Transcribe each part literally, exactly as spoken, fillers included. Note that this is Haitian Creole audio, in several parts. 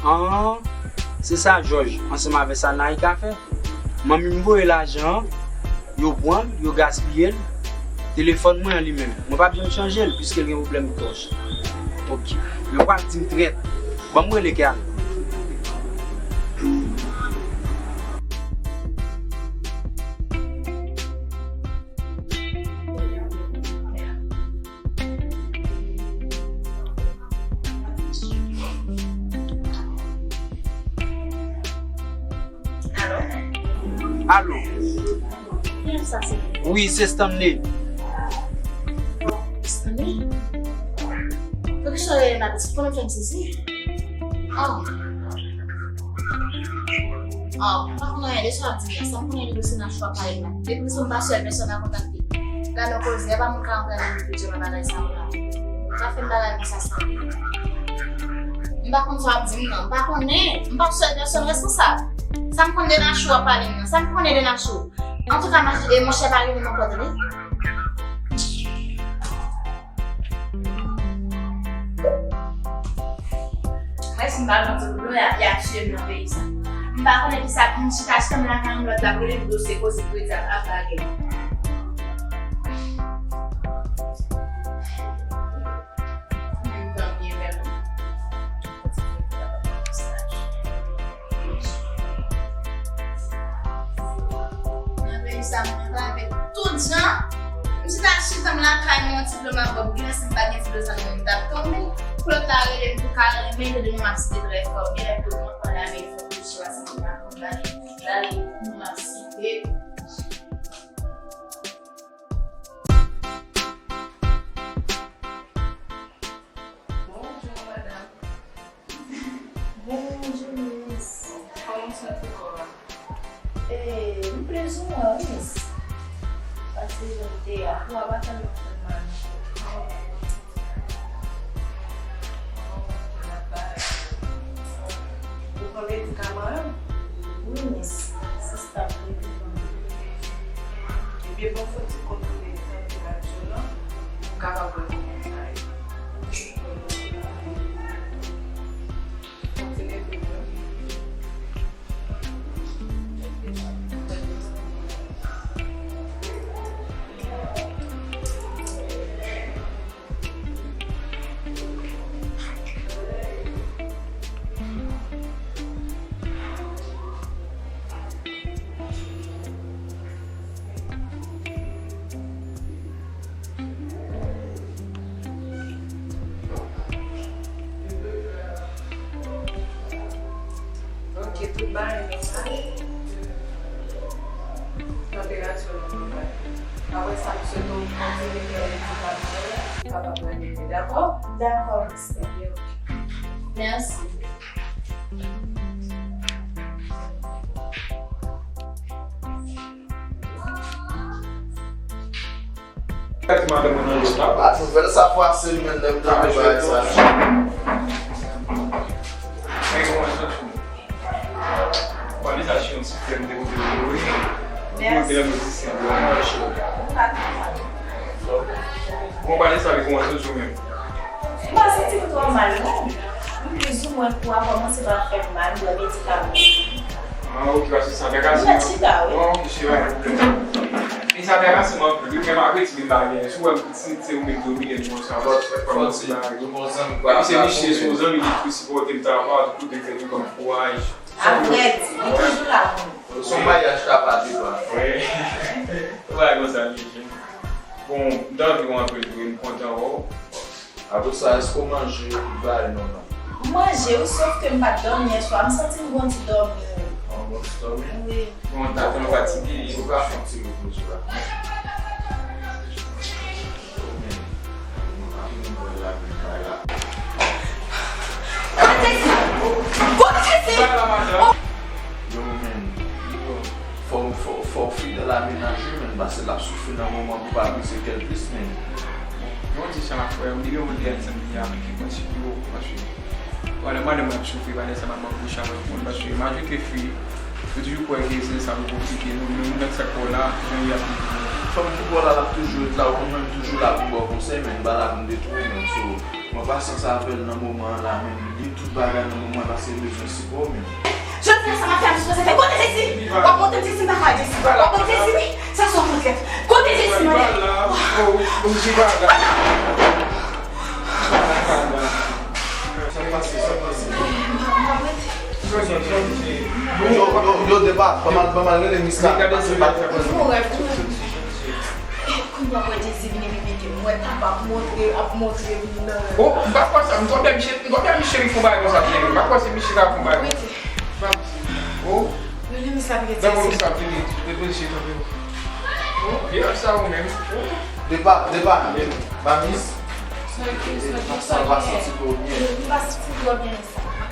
An, se sa Jòj ansanm avè sa Naïka fè. Manmi m voye lajan an, yo pran l, yo gaspiye l. Telefòn mwen an li menm, mwen p ap janm chanje l piske l gen pwoblèm tòch. Ok. Yo pral di m trèt. Ban m rele Keane. Alo? Alo? Kiyès sa se? Wi, se Stanley. Stanley? Poukisa w rele m la pitit? Konnen m fè m sezi? Oh. Oh, m pa konn anyen de sa w ap di m nan. Sa m konnen li se nan chwa pale m nan. Depi m pa sèl pèsòn a kontakte. Gade yon koze, e pa moun ka antre nan videyo nan bagay sa yo la. Pa fè m bagay konsa, Stanley. M pa konn sa w ap di m nan. M pa konnen. M pa sèl pèsòn responsab. Sa m konn de Nachou w ap pale m nan. Sa m konnen de Nachou. Antouka, mach-, e, monchè, pa rele m ankò, tande. Mwen, si m pa al pran ti boulon, y a, y a tiye m nan peyi sa. M pa konnen kisa, m chita, chita m lakay yon lòt la, pou li dosye koze kredi ap, ap bagay. Menm tan byen bèl. Nan peyi sa, mwen travay tout jan. M chita, chita m lakay mwen, yon ti dlo m ap bwè, pou gen si m pa gen ti dlo sa, mwen, m t ap tonbe. Pou lòt la rele m pou ka renmen, tande m ap site trè fò. Gen lè pou mwen pran lame fò, pou chwa, si m pa konn bagay. Lale, m ap site. Bonjou, madanm. Bonjou, Miss. Kòman w santi kò a? Eh, m plizoumwen, Miss. Pase jan m te a, kò a pa tèlman fè m mal. Ou pran medikaman yo? Wi, Miss. Sista m te di m. Ebyen, bon, fò ti kontwole tanperati w lan, pou w kapab wè kòman sa ye. Kontinye fè l. Ok, tout bagay nòmal. Tanperati w lan nòmal. Apre sa, m swete w kontinye pran medikaman yo, ou kapab rete, dakò? Dakò, Miss. Ebyen, ok. Mèsi. Gade madanm mwen nan lòt la. Pa nouvèl sa fwa se li menm nan m te bay sa. Men kòman santi w? Pale sa se yon ti frè m te pote pou ou wi. Mèsi. Pou te mizisyen pou mwen cho. Bon, pale sa avèk mwen, santi w menm? M pa santi m twò mal, non. M plizoumwen kò a kòmanse pa fè m mal, m pran medikaman. Ah, ok, paske sa ta ka... M mèt chita, wi. Bon, ok, se pa yon pwoblèm. E sa ta ka se mwen anpil, wi, men malgre ti m pa byen, si w wè m ti, se ou menm domine m konsa, paske fò m ti ba yo. Epi se misye, se yon zanmi li ki sipòte m, ta pa tout kote m fè tou kòm kouraj. Aprè di, li toujou la pou nou. Son maryaj ta pa devan. Wi. Ou pa konsa, li. Bon, m ta anvi w anpil vre, m kontan wè w. Apre sa, èske w manje tout bagay nòmal? M manje, wi, sòf ke m pa t dòmi yè swa. M santi m gon ti dòmi, wi. Yon bon ti dòmi? Wi. Bon, m ta tèlman fatige. Ou ka fè yon ti repoze la. Kote fi? Kote fi? Yo, men, fò, fò, fò w fidèl a mennaj ou, men, paske l ap soufri nan moman pou pa brize kè l plis, men. Bon, di sa, frè, m gen yon lè zanmi a ki pran sou yo, paske pandan madanm ap soufri, pandan sa m ap bouch avèk moun, paske malgre ke fi, yo toujou kwè ke se sa pou konplike nou, men moun nan ki sa k pa w la, jan y ap viv yo. Fanm ki pa w la, l ap toujou ret la, ou konn, men m toujou la pou m ba w konsèy, men m pa la pou m detwi w, men, so, Mwen pasyans avè l nan moman an la, men li tout bagay nan moman an paske l bezwen sipò, men. Jodi a sa m ap fè a, m sipoze fè. Kote Jezi? W ap montre m Jezi, m pa ka Jezi. W ap montre Jezi, wi. Sa se yon pòtrèt. Kote Jezi, mande. Sa pase, sa pase. Yo, yo, yo, Depa, ban m al, ban m al rele Miska. Paske l pa t konprann. Kounye a m wè Jezi vin epi mete m, m wè tab ap montre, ap montre m nan. Oh, m pa kwè sa, m kwè byen misye, m kwè byen misye li fè yon bagay konsa, cheri. M pa kwè se misye k ap fè yon bagay konsa. Oh. Rele Miska vin epi Jezi. Dakò, Miska, vini, depoze cheri kanpe. Oh, vini sa ou menm. Oh. Depa, Depa, ba mis. Sa ki, sa ki, sa ki. M pa santi twò byen. M pa santi twò byen.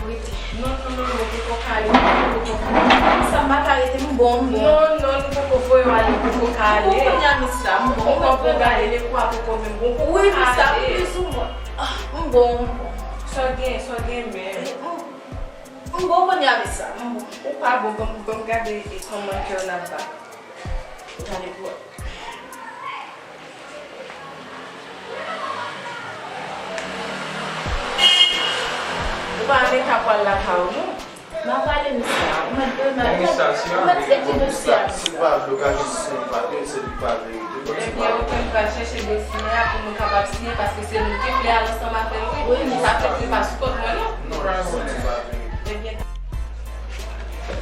Rete. Non, non, non, non, poko ka ale, poko ka ale. Sa m pa ka rete, m bon, m bon. Non, non, nou poko voye w ale, poko ka ale. Bon, kounye a, Miska, m bon, m poko ka ale. Poko ale, lekwa poko menm bon, poko ka ale. Wi, Miska, m plis ou mwen. Ah, m bon, m bon. Sa w gen, sa w gen menm. M, m bon kounye a, Miska, m bon. Ou pa bon, ban m, ban m gade e kòman kè w ap bat. Gade pou wè. Ou pa ann eta pral lakay ou, non? M ap pale, Miska. Ou mèt, ou mèt, ou mèt, ou mèt tcheke dosye a, Miska. Si l pa vle, ou ka jis siyen papye, se li k pa vle rete. Ebyen, oke, m pral chèche dosye a pou nou kapab siyen, paske se nou ki vle al ansanm avè l, wi. Wi, Miska. Sa fè l se pa sou kont mwen, non. Non, non, non, li pa vle rete. Ebyen.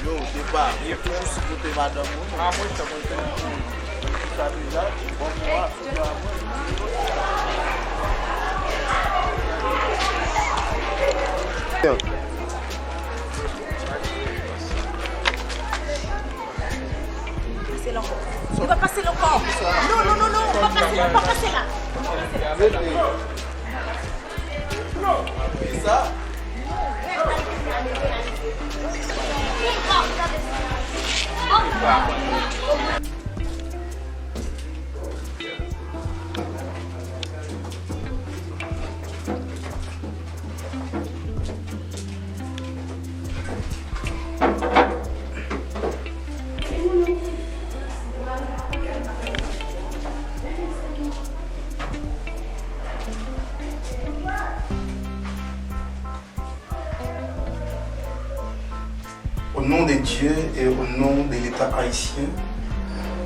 Yo, Depa, ou toujou sipote madanm ou, non? Ah, mwen, sa mwen fè. Sa deja, bon, mwen, pase l ankò. Nou pa pase l ankò. Non, non, non, non, pa pase la, pa pase la. Pa pase la. Au nom de Dieu et au nom de l'État haïtien,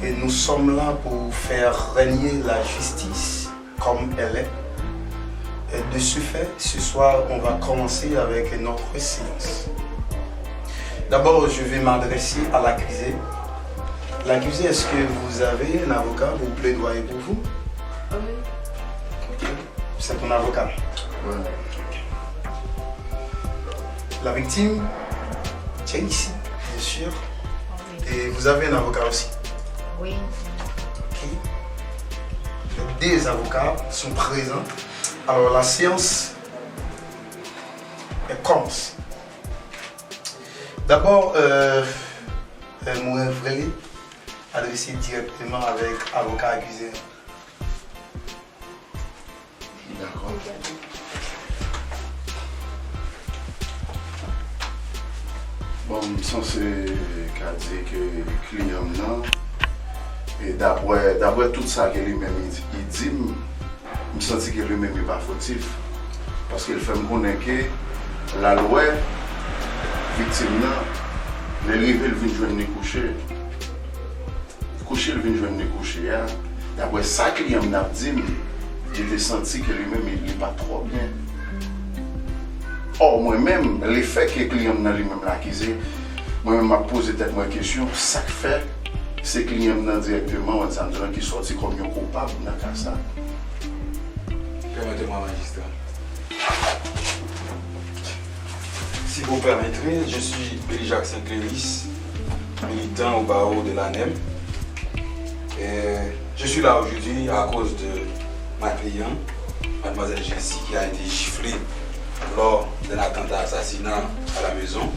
et nous sommes là pour faire régner la justice comme elle est. Et de ce fait, ce soir, on va commencer avec notre séance. D'abord, je vais m'adresser à l'accusé. L'accusé, est-ce que vous avez un avocat pour plaidoyer pour vous? Oui. Ok. C'est ton avocat? Ouais. La victime, c'est ici, bien sûr. Oui. Et vous avez un avocat aussi? Oui. Ok. Les deux avocats sont présents. Alors, la séance, elle commence. D'abord, euh, euh, mwen vle adrese dirèkteman avèk avoka akize an. Dakò. Bon, m sanse ka di ke kliyan m nan, e daprè, daprè tout sa ke li menm li, li di m, m santi ke li menm li pa fotif. Paske l fè m konnen ke l al wè viktim nan, lè l rive, l vin jwenn li kouche. Kouche l vin jwenn li kouche a, daprè sa kliyan m nan ap di m, li te santi ke li menm li, li pa twò byen. Ò, mwen menm, lefètke kliyan m nan li menm l akize, mwen menm m ap poze tèt mwen kesyon, sa k fè se kliyan m nan dirèkteman, wè sa m di w la, ki sòti kòm yon koupab nan ka sa? Pèmèt mwen, majistra. Si vous permettrez, je suis Billy Jacques Saint-Cléris, militant au barreau de l'ANEM. Et je suis là aujourd'hui à cause de ma cliente, mademoiselle Jessie, qui a été giflée lors d'un attentat assassinat à la maison.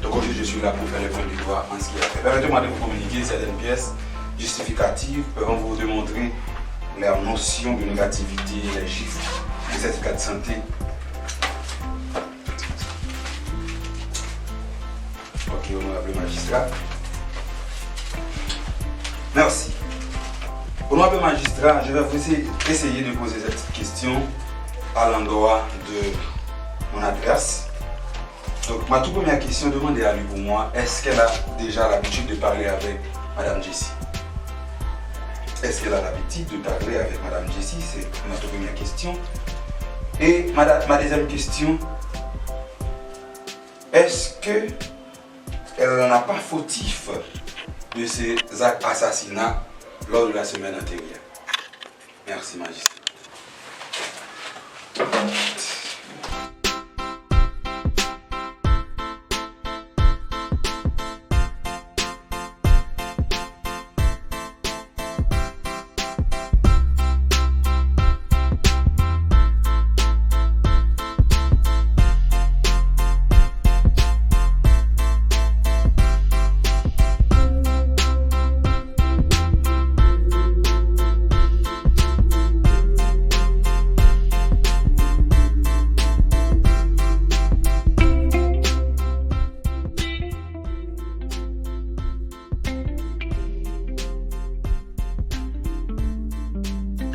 Donc aujourd'hui, je suis là pour faire le point du droit en ce qui a trait. Permettez-moi de vous communiquer certaines pièces justificatives pouvant vous démontrer les notions de négativité, les gifles, les certificats de santé. Ok, honorable magistrat. Merci. Honorable magistrat, je vais vous essayer, essayer de poser cette question à l'endroit de mon adverse. Donc, ma toute première question, demandez à lui pour moi, est-ce qu'elle a déjà l'habitude de parler avec Madame Jessie? Est-ce qu'elle a l'habitude de parler avec Madame Jessie? C'est ma toute première question. Et ma, ma deuxième question, est-ce que elle n'a pas fautif de ces actes assassinats lors de la semaine antérieure? Merci, magistrat.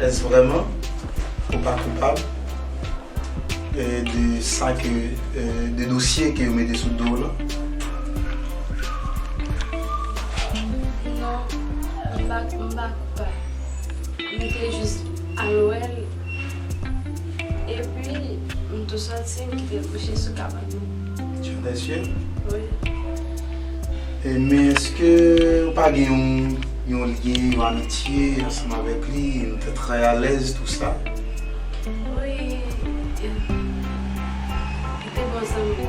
Èske vrèman ou pa koupab, eh, de sa ke, eh, de dosye ke yo mete sou do w lan? Non, m pa, m pa koupab. M te jis al wè l. Epi, m tou sòti, m kite l kouche sou kabann mwen. Tu es sûr? Wi. E, men èske ou pa gen yon, yon lyen, yon amitye ansanm avèk li? Nou te trè alèz, tou sa? Wi, li te bon zanmi m.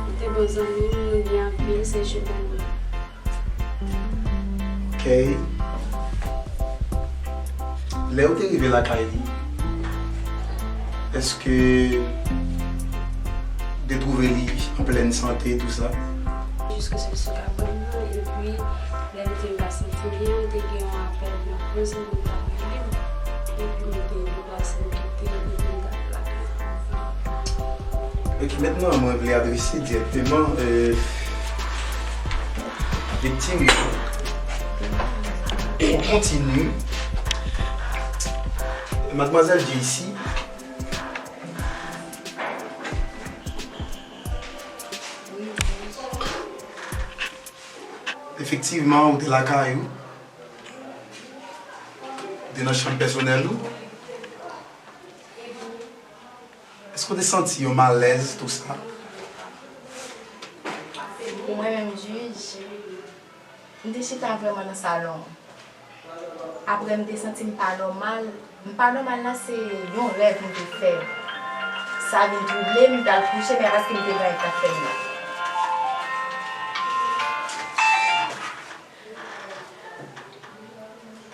Li te bon zanmi m, nou byen anpil, se jimèl mwen. Ok. Lè ou te rive lakay li, èske ou te twouve li an plèn sante, tou sa? Jiskaske sou kabann nan, epi lè m te pa santi byen, m te gen yon apèl nan poz, moun t ap rele m, epi m te deplase, m kite l, epi m t al lakay. Ok, mentnan, mwen vle adrese dirèkteman, euh, viktim yo. Pou kontini, madmwazèl Jessie, efektivman, ou te lakay ou, ou te nan chanm pèsonèl ou. Èske w te santi yon malèz, tou sa? Pou mwen menm, jij, m te chita vrèman nan salon. Apre, m te santi m pa nòmal. M pa nòmal la, se yon rèv m te fè. Sa vin twouble m, m t al kouche, men a paske m te gen yon rèv k ap fè m mal.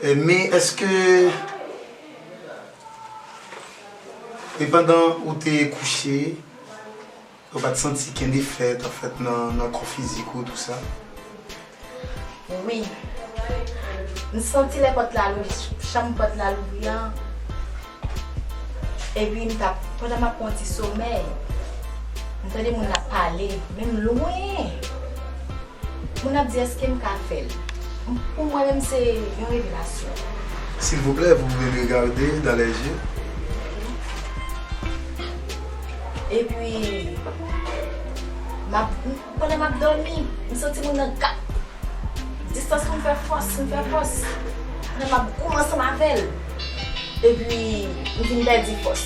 E, men èske, e pandan ou te kouche, ou pa t santi kenn efè t ap fèt nan, nan kò fizik ou, tou sa? Wi. M santi lè pòt la louvri, chanm pòt la louvri an. Epi m t ap, pandan m ap pran ti somèy, m tande moun ap pale, menm lwen. Moun ap di, èske m ka fè l? Pou mwen menm, se yon revelasyon. S'il vous plaît, vous pouvez me regarder dans les yeux? Epi, m ap, pandan m ap dòmi, m santi moun nan gad. Distans pou m fè fòs, m fè fòs. Pandan m ap goumen ansanm avè l. Epi, m fin pèdi fòs.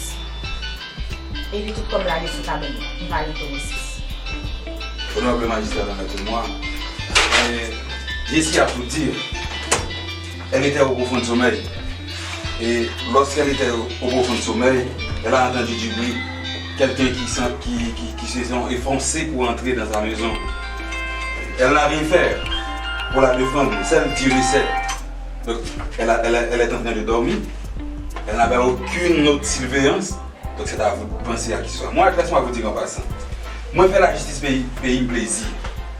Epi tout kò m lage sou kabann nan, m pa gen konesans. Honorable magistrat, permettez-moi. Euh, Jessie a tout dit. Elle était au profond sommeil. Et lorsqu'elle était au, au profond sommeil, elle a entendu du bruit. Quelqu'un qui, sent- qui, qui, qui se sont enfoncés pour entrer dans sa maison. Elle n'a rien fait pour la défendre. Seul Dieu le sait. Donc, elle, a- elle, a- elle est en train de dormir. Elle n'avait aucune autre surveillance. Donk, c'est à vous de penser à qui que ce soit. Moi, laisse-moi vous dire en passant. Mwen fè lajistis peyi, peyi m plezi.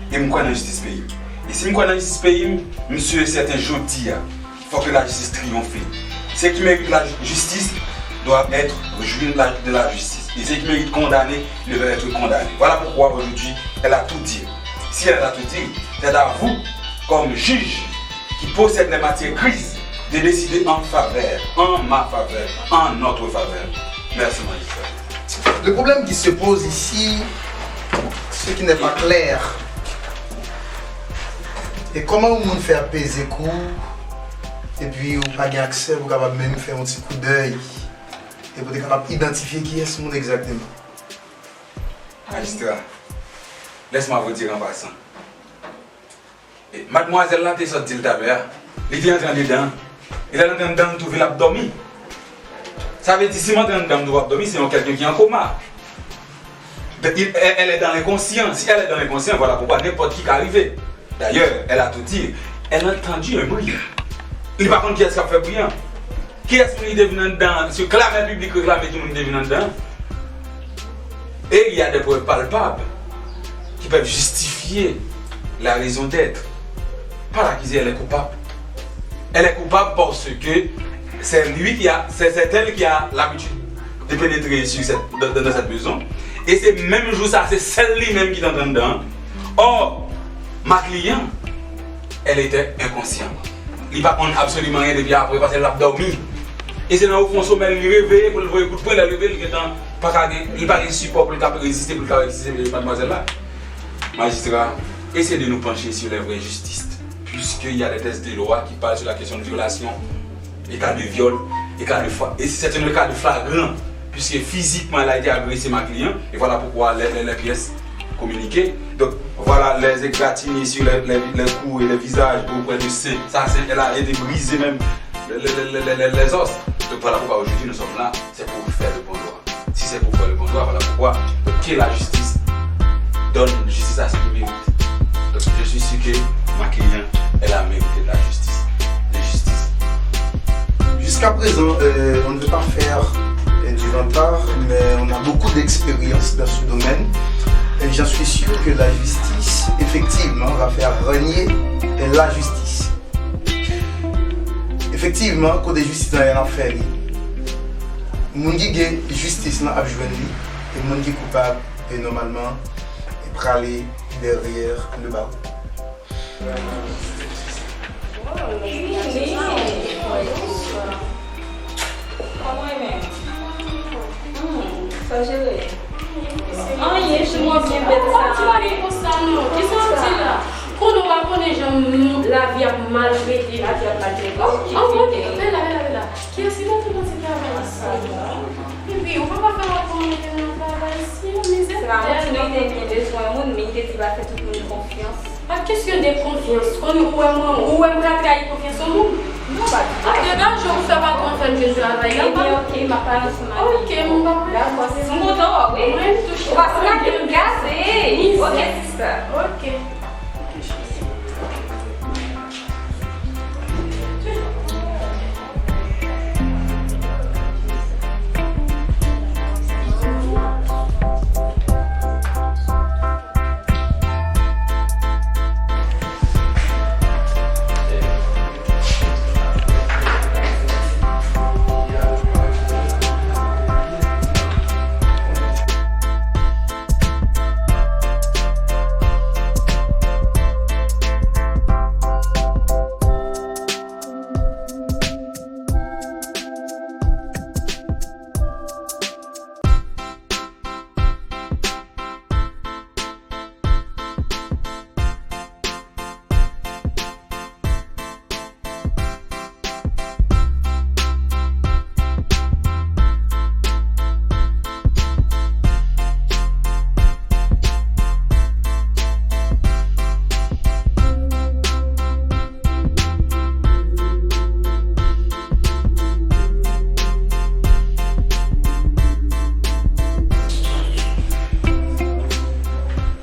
E m kwè nan jistis peyi m. E si m kwè nan jistis peyi m, m sûr et certain, jodi a, fòk lajistis triyonfe. Ceux qui méritent la justice doivent être jouis de la, de la justice. Et ceux qui méritent condamnés devaient être condamnés. Voilà pourquoi aujourd'hui, elle a tout dit. Si elle a tout dit, c'est à vous, comme juge, qui possède les matières grises, de décider en faveur, en ma faveur, en notre faveur. Merci, magistrat. Le problème qui se pose ici, ce qui n'est pas clair, e kòman yon moun fè ap peze kou, epi ou pa gen aksè pou kapab menm fè yon ti koudèy, epi ou te kapab idantifye kiyès moun egzakteman? Magistrat, laisse-moi vous dire en passant. E, madmwazèl la te sot di l talè a. Li te antre andedan. E lè l antre andedan, l twouve l ap dòmi. Sa vle di, si m antre andedan, m twouve w ap dòmi, se yon kèlken ki an koma. De- il- elle, elle est dans l'inconscient. Si elle est dans l'inconscient, voilà pourquoi n'importe qui ka rive. D'ailleurs, elle a tout dit. Elle a entendu un bruit. Li pa konn kiyès k ap fè bri an. Kiyès moun ki te vin anndan an? Se klamè piblik reklame ki moun ki te vin anndan an. Et il y a des preuves palpables qui peuvent justifier la raison d'être. Pas l'accuser, elle est coupable. Elle est coupable parce que c'est lui qui a, c'est, c'est elle qui a l'habitude de pénétrer sur cette, dans, dans cette maison. E se menm jou sa, se sèl li menm ki t antre anndan an. Or, ma cliente, elle était inconsciente. Li pa konn absoliman anyen depi apre, paske l ap dòmi. E se nan ofon somèy li reveye pou l voye kout pwen, lè l reveye, li gentan pa ka gen, li pa gen sipò pou l ka reziste, pou l ka reziste madmwazèl la. Magistrat, essayez de nous pencher sur les vraies justices, puisqu'il y a des textes de loi qui parlent sur la question de violation, et cas de viol, et cas de fa- et c'est un cas de flagrant, puisque physiquement elle a été agressée, ma cliente, et voilà pourquoi les, les, les pièces communiquées. Donc voilà les égratignures sur les, les, les cous et les visages auprès de ses, sa, c'est, elle a été brisée même, les, les, les, les, les os. Donc voilà pourquoi aujourd'hui nous sommes là, c'est pour faire le bon droit. Si c'est pour faire le bon droit, voilà pourquoi que la justice donne justice à ceux qui méritent. Donc, je suis sûr que ma cliente, elle a mérité de la justice. De justice. Jusqu'à présent, euh, on ne veut pas faire, euh, du vantard, mais on a beaucoup d'expérience dans ce domaine. Et j'en suis sûr que la justice, effectivement, va faire régner, euh, la justice. Efektivman, kote jistis lan ye, n ap fè li. Moun ki gen jistis lan ap jwenn li, e moun ki koupab, e nòmalman, e prale dèyè le bawo. Kòman e menm? Hmm, sa jere? Anyen, je mwen byen bèl sa. Ou pa di bagay konsa non. Kisa w di la? Konnen w pa konnen jan m- lavi ap maltrete, lavi ap maltrete. An bon, bèl la, bèl la, bèl la. Kiyès ki mete w nan ti travay isi? Epi, ou pa ka fè wè kòman mete w nan travay isi, mizè. Se pa manti non, li te byen bezwen moun, men li te di pa fè tout moun konfyans. Pa kesyon de konfyans. Konnen ou wè mwen, ou wè m ka trayi konfyans yon moun? Non, pa ditou. Degaje w, ou fè patwon fè m jwenn travay la. Ebyen, ok, m ap pale ansanm avè w. Ok, m ap pale. Dakò, sis, m kontan wè w, wi. Mwen tou. Ou pa santi m gaze. Ok, sister. Ok.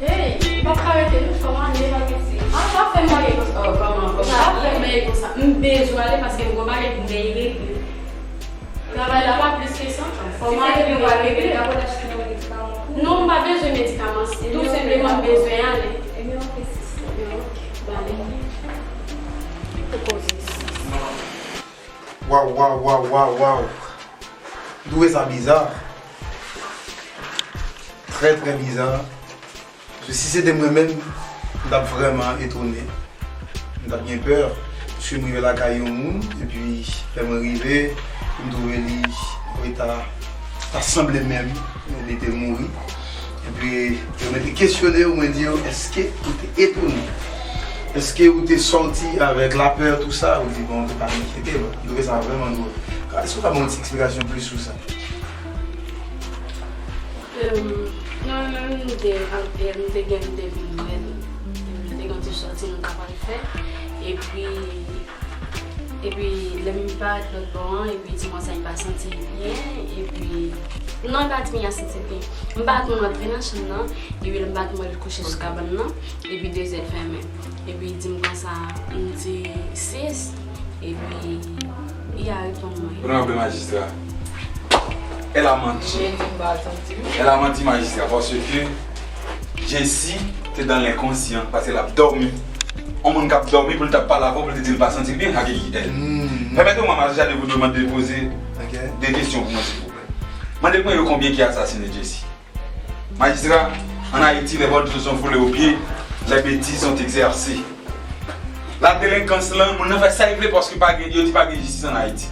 Hey, m p ap ka rete non, fò m ale. Pa gen si. Ah, pa fè m bagay konsa. Oh, kòman? Pa fè m bagay konsa. M bezwen ale paske m gen yon bagay pou m veye regle. Travay la pa plis ke sa. Fò m ale pou m al regle. Non, m pa bezwen medikaman. Tou senpleman, m bezwen ale. Ebyen, ok, sis. Ebyen, ok. M ale. Pou koze sis. Waw, waw, waw, waw, waw. M twouve sa biza. Trè, trè biza. Paske si se te mwen menm, m t ap vrèman etone. M t ap gen pè. Paske m rive lakay yon moun, epi lè mwen rive, m twouve li an eta Sa sanble menm li te mouri. Epi, yo mete kesyone w, mwen di yo, èske ou te etone? Èske ou te sòti avèk lapè, tou sa? Ou di, bon, ou te pa enkyete, bon. M twouve sa vrèman dwòl. Èske w ka ban yon ti eksplikasyon plis sou sa? Em, non, non, m te, em, m te gen, m te vin wè l. Epi, m te gen yon ti sòti nou t ap al fè. Epi, epi, lè m parèt lòt bò an, epi, di konsa, m pa santi l byen. Epi, non, m pa di m pa santi l byen. M pa konn antre nan chanm nan. Epi, lè m pa konn wè l kouche sou kabann nan. Epi, de zèt fèmen. Epi, di m konsa, m di, sis. Epi, li a reponn mwen. Onorab majistra, elle a menti. Elle a menti, majistra, paske Jessy te nan lenkonsyan, paske l ap dòmi. Yon moun k ap dòmi, pou l t ap pale avè w, pou l te di l pa santi l byen, sa ki ki èl. Pèmèt mwen, majistra, de vous demander de poze de kesyon pou mwen, silvouplè. Mande mwen yo konbyen ki asasinen Jessy. Majistra, an Ayiti, les voleurs se sont foulés aux pieds, les bêtises sont exercées. La delenkans lan, moun nan fè sa li vle paske pa gen, yo di pa gen jistis an Ayiti.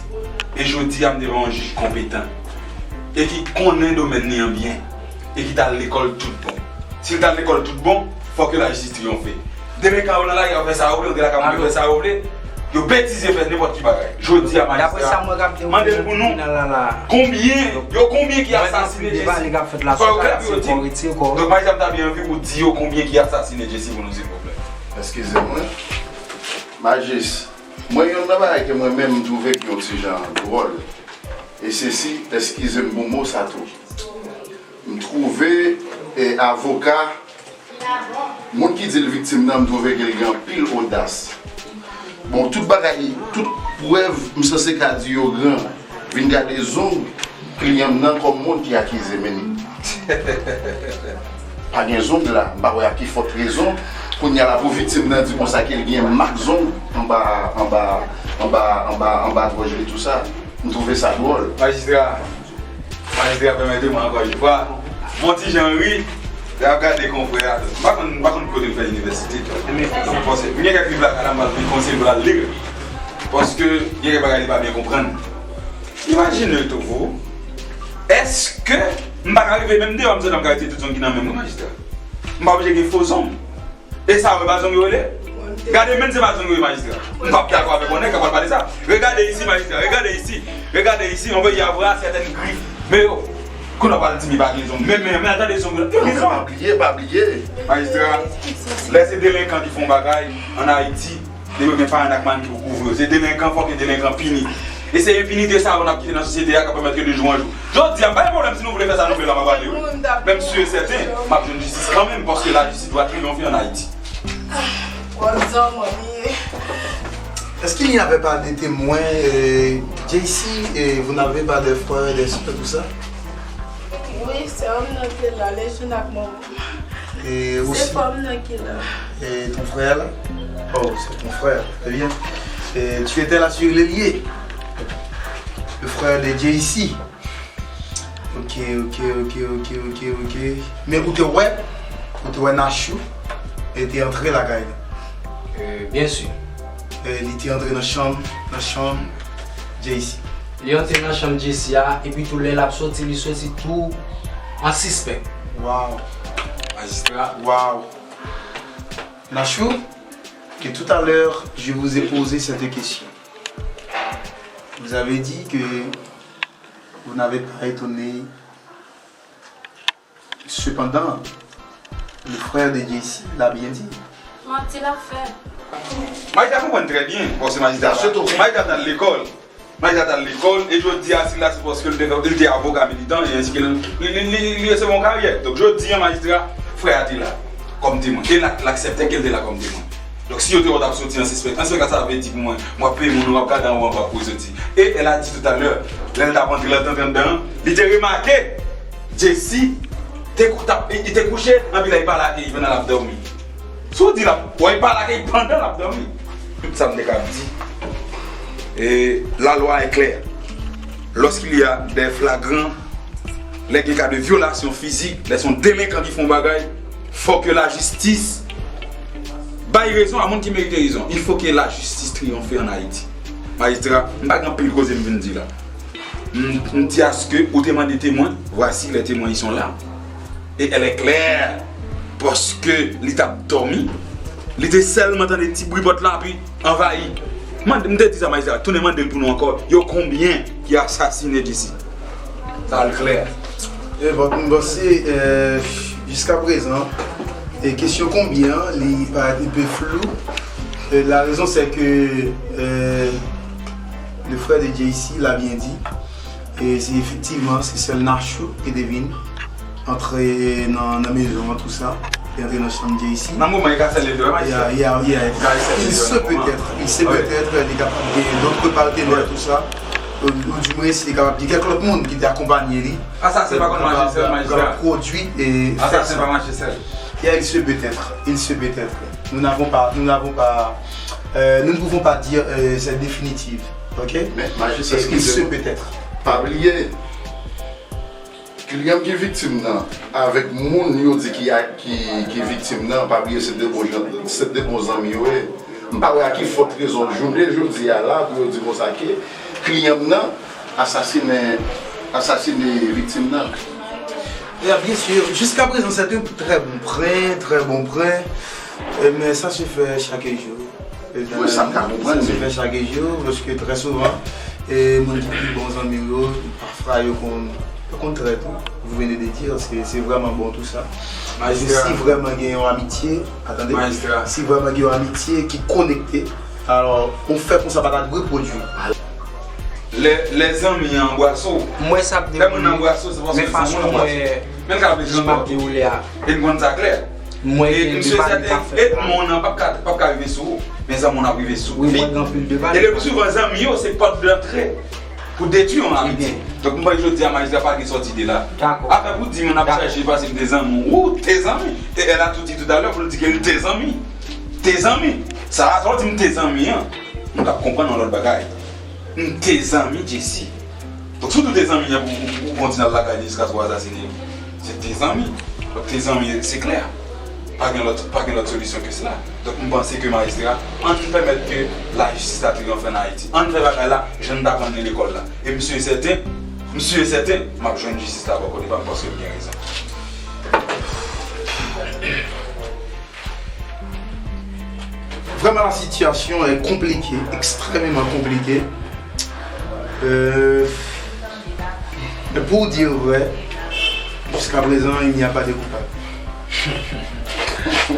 E jodi a m devan yon jij konpetan e ki konnen domèn li an byen e ki t al lekòl tout bon. Si l t al lekòl tout bon, fòk lajistis triyonfe. Delenkan yo nan lari ap fè sa yo vle, yo te lakay moun yo fè sa yo vle. Yo betize fè nenpòt ki bagay. Jodi a majistra mande l pou nou konbyen, yo konbyen ki asasinen Jessy. Fò yo klè pou yo di m. Donk majistra m ta byen anvi pou di yo konbyen ki asasinen Jessy pou nou silvouplè. Eskize mwen. Majis, mwen yonn nan bagay ke mwen menm m twouve ki yon ti jan dwòl. E se si, eskize m pou mo sa tou. M twouve avoka Moun ki di l viktim nan, m twouve ke l gen anpil odas. Bon, tout bagay, tout prèv m sanse ka di yo gran. Vin gade zong kliyan m nan kòm moun ki akize m. Pa gen zong la, m pa wè ak ki fòt rezon. Kounye a la pou viktim nan di konsa ke l gen mak zong anba, anba, anba, anba, anba gwòj li tou sa. M twouve sa dwòl. Majistra, Majistra pèmèt mwen ankò yon fwa. Yon ti jan ri, lè y ap gade konfrè a. M pa konn, m pa konn kote l fè inivèsite. Donk, m gen kèk liv lakay la, m pral vin konseye l pou l al li l. Paske, gen kèk bagay li pa byen konprann. Imajine tou, èske m pa ka rive menm deyò, m sot, m ka retire tout zong ki nan men m, wi, majistra. M pa oblije gen fo zong. E sa yo pa zong yo rele? Gade menm se pa zong yo ye majistra. M p ap dakò avèk yon nèg k ap pale sa. Regade isi majistra, regade isi. Regade isi, on peut y avoir certaines griffes. Men yo, kounye a w pral di m li pa gen zong. Men, men, men tande zong yo. Yo gen zong. Pa bliye, pa bliye. Majistra, lè se delenkan ki fè yon bagay ann Ayiti, depi yo gen fine ak money ki pou kouvri yo. Se delenkan, fòk gen delenkan pini. E se enpinite sa yo n ap kite nan sosyete a k ap pèmèt ke de jou an jou. Jodi a, m pa gen pwoblèm si nou vle fè sa nou vle la, m ap ale wi. Men m si e sèten, m ap jwenn jistis kanmenm, paske lajistis dwa triyonfe ann Ayiti. Wòl zanmi li ye. Est-ce qu'il n'y avait pas de témoins, euh, Jessy, et vous n'avez pas de frères, de sœurs, tout ça? Wi, sè m nan te la, li jwenn ak manman m. Et aussi, se frè m nan ki la. Et ton frère là? Oh, c'est ton frère, très bien. Et tu étais là sur le lieu. Le frère de Jessy. Ok, ok, ok, ok, ok, ok. Men ou te wè, ou te wè Nachou, e te antre lakay li. Euh, byen si. E li te antre nan chanm, nan chanm Jessy. Li antre nan chanm Jessy a, epi tou lè l ap soti, li soti tou an sispèk. Waw. Majistra. Waw. Nachou, que tout à l'heure, je vous ai posé cette question. Vous avez dit que vous n'avez pas étonné. Cependant, le frère de Jessy l'a bien dit. Manti l ap fè. Majistra konprann trè byen, paske majistra, majistra t al lekòl. Majistra t al lekòl, e jodi a, si l la, se paske l te, li te avoka militan, e ensi ke li, li, li, li resevwa yon karyè. Donk, jodi a, majistra, frè a te la, kòm temwen. E l ak, l aksepte ke l te la kòm temwen. Donk, si yo te wè w t ap soti an sispèk, an sispèk la, sa vle di pou mwen, w ap peye moun, w ap gade anwo anba pou w soti. E, elle a dit tout à l'heure, lè l t ap antre, lè l t antre anndan an, li te remake Jessy te, kou- t ap, li te kouche, anpi lè l pale ak li pandan l ap dòmi. Si w di l ap, w ap pale ak li pandan l ap dòmi. Tout sa m te kab di. Et la loi est claire. Lorsqu'il y a des flagrants, lè gen ka de vyolasyon fizik, lè se yon delenkan ki fè yon bagay, fò ke lajistis bay rezon a moun ki merite rezon. Il faut que la justice triomphe en Haïti. Majistra, m pa gen anpil koze m vin di la. M, m di aske ou te mande temwen, voici les témoins, ils sont là. Et elle est claire, paske li t ap dòmi, li te sèlman tande ti bri pòt la, epi anvayi. Mande, m te di sa majistra, tounen mande l pou nou ankò, yo konbyen ki asasinen Jessy? Sa al klè. E bon, m panse, euh, jiska prezan, e kesyon konbyen an, li parèt un peu flou. Euh, la raison, c'est que, euh, le frère de Jessy l'a bien dit. E se efektivman, se sèl Nachou ki te vin antre nan, nan mezon an, tou sa. Li antre nan chanm Jessy. Nan moman, li ka sèl li vre, yeah, yeah, yeah. Il se peut-être, il se peut-être, li kapab gen dòt patenè, tou sa. Ou, ou du moins, li kapab gen kèk lòt moun ki te akonpanye li. Asasen pa konn mache sèl, majistra. Kapab pwodui e fè sa. Asasen pa mache sèl. Yeah, il se peut-être, il se peut-être. Nous n'avons pas, nous n'avons pas, euh, nous ne pouvons pas dire, euh, c'est définitif, ok? Men majistra, il se peut-être. Pa bliye, kliyan m ki viktim nan, avèk moun yo di ki a, ki, ki viktim nan, pa bliye se de bon jan, se de bon zanmi yo ye. M pa wè a ki fòt rezon jounen jodi a la pou yo di konsa ke kliyan m nan asasinen, asasinen viktim nan. Ya, bien sûr, jusqu'à présent, c'est un très bon prin, très bon prin. Euh, mais ça se fait chaque jour. Wi, sa m ka konprann, sa se fè chak jou, paske trè souvan, e, moun ki pi bon zanmi w yo, pafwa yo konn, yo konn trè tou. Vous venez de dire, se, se vrèman bon tou sa. Majistra. Si vrèman gen yon amitye, atande, majistra, si vrèman gen yon amitye ki konekte, alò, yon fè konsa pa ta dwe pwodui. Lè, lè zanmi an anbrase w, lè moun nan anbrase w, se paske l zanmi w anbrase w. Men l ka vle jan l anbrase w. E n konn sa klè. E m si e sèten, ènmi w nan p ap ka, p ap ka rive sou ou, men zanmi w nan ap rive sou ou. E le pli souvan, zanmi yo se pòt dantre pou detwi yon amitye. Donk, m panse jodi a, majistra pa gen sòti de la. Afè pou di moun ap chèche pase m te zanmi w, ou te zanmi. E elle a tout dit tout à l'heure pou l di ke l te zanmi. Te zanmi. Sa a, sa w di m te zanmi an, m t ap konprann yon lòt bagay. M te zanmi Jessy. Donk, si w tou te zanmi an, pou, pou, pou w kontinye al lakay li jiskaske w asasinen li. Se te zanmi. Donk, te zanmi, se klè. Pa gen lòt, pa gen lòt solisyon ke sela. Donk, m panse ke majistra, ann pèmèt ke lajistis la triyonfe ann Ayiti. Ann fè bagay la, jan n t aprann li lekòl la. E m si e sèten, m si e sèten, m ap jwenn jistis la bò kote pa m paske m gen rezon. Vraiment, la situation est compliquée, extrêmement compliquée. Euh, mais pour dire vrai, jusqu'à présent, il n'y a pas de coupable.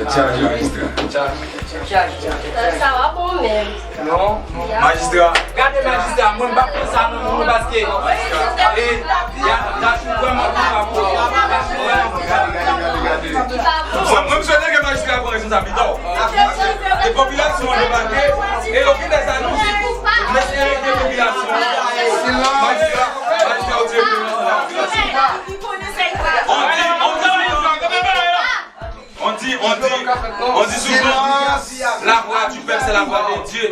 Sa va bon menm. Non. Majistra. Gade majistra, mwen m p ap pran sa nan men w paske, e, y a, y a tou vrèman pou sa pou, y a tou vrèman pou sa. Mwen, mwen m swete ke majistra pran responsablite w. E popilasyon an debake, e yo gen dè zanons. Mesye, yo gen popilasyon. Majistra, majistra, ou tire plen nan sa. On dit, on dit, on dit, on dit, on dit souvent, la voix du peuple, c'est la voix de Dieu.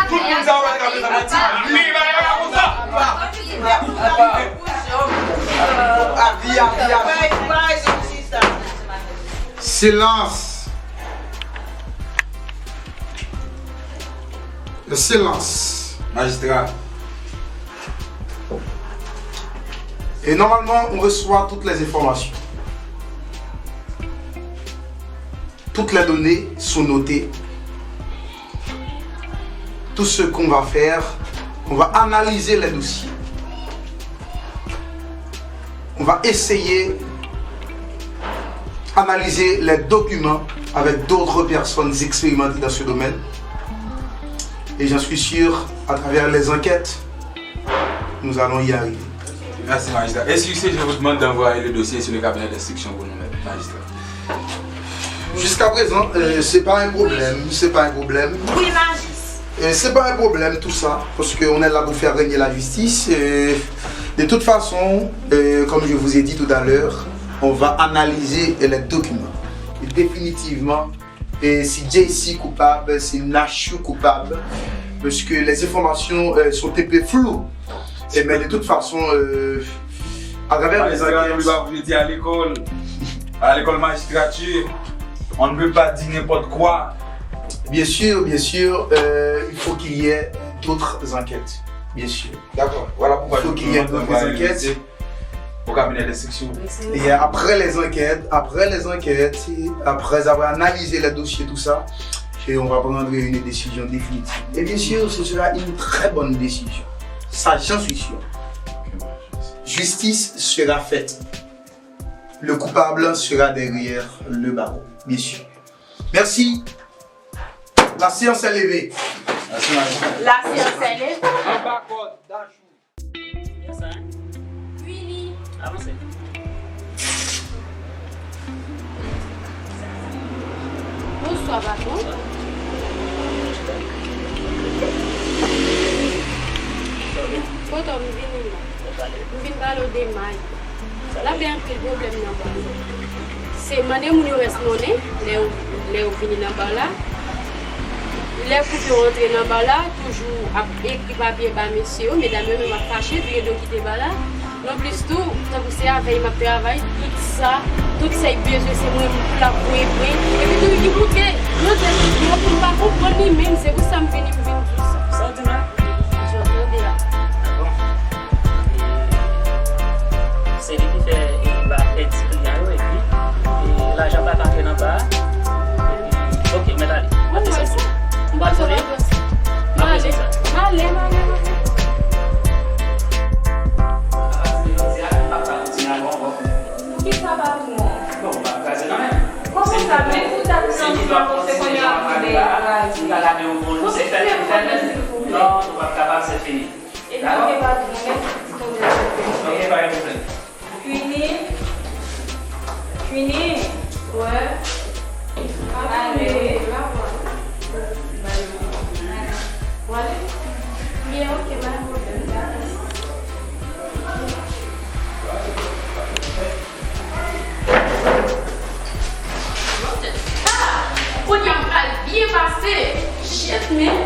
Tout moun sa yo pa t ka fè sa manti. Silence. Le silence. Majistra. Et normalement, on reçoit toutes les informations. Toutes les données sont notées. Tout ce qu'on va faire, on va analyser les dossiers. On va essayer d'analyser les documents avec d'autres personnes expérimentées dans ce domaine. Et j'en suis sûr, à travers les enquêtes, nous allons y arriver. Merci, magistrat. Et sur ce, je vous demande d'envoyer le dossier sur le cabinet d'instruction pour nous, magistrat. Jusqu'à présent, euh, c'est pas un problème, c'est pas un problème. Oui, magis. Euh, c'est pas un problème, tout ça, parce qu'on est là pour faire régner la justice. Euh, de toute façon, euh, comme je vous ai dit tout à l'heure, on va analyser les documents. Et définitivement, e si Jessy koupab, si Nachou koupab, paske les informations, euh, sont un peu floues. E, mais de toute façon, euh, à travers les enquêtes, majistra, nou pa vle di à l'école, à l'école magistrature, on ne peut pas dire n'importe quoi. Bien sûr, bien sûr, euh, il faut qu'il y ait d'autres enquêtes, bien sûr. D'accord, voilà. Il faut qu'il y ait d'autres enquêtes. Au cabinet d'instruction. Et après les enquêtes, après les enquêtes, après avoir analysé les dossiers, tout ça, et on va prendre une décision définitive. Et bien sûr, ce sera une très bonne décision. Ça, j'en suis sûr. Justice sera faite. Le coupable sera derrière le barreau, bien sûr. Merci. La séance est levée. La séance est levée. Anba kòd, Dachou. Yes, sir. Vini. Avanse. Bonswa, patwon. Kote w m vini la? M vin pale w de May. L ap gen anpil pwoblèm nan ba la. Se mande moun yo rès monnen lè yo, lè yo vini nan ba la. Lè koup yo rantre nan ba la, toujou ap ekri papye ba mesye yo, medam yo menm ap fache, vire do kite ba la. Nonplis tou, tankou se avè y m ap travay, tout sa, tout sa y bezwen se mwen menm pou l ap voye pran. Epi tou, li moute grandèt li pou mwen pou m pa konprann li menm, se pou sa m vini, m vin di w sa. Sa w di m la? Jan w tande a. Ah bon? Se li ki fè e ba pèdi kliyan yo epi e lajan pa ka antre nan ba a. Epi, ok, mèt ale. Mwen wè sa. M pa sou la plas. M ale. M ale, m ale, m ale. Poukisa pa pou mwen? Kòman sa? Men pou ta pran se kounye a pou de bagay. Pou se fè mwen silvouplè. Epi ok, patwon, mèsi ti tonton. Ok, pa gen pwoblèm. Kwini. Kwini. Wè. Ale. Wale. Byen, ok, pa gen pwoblèm. Kounye a m pral byen pase. Shit, man.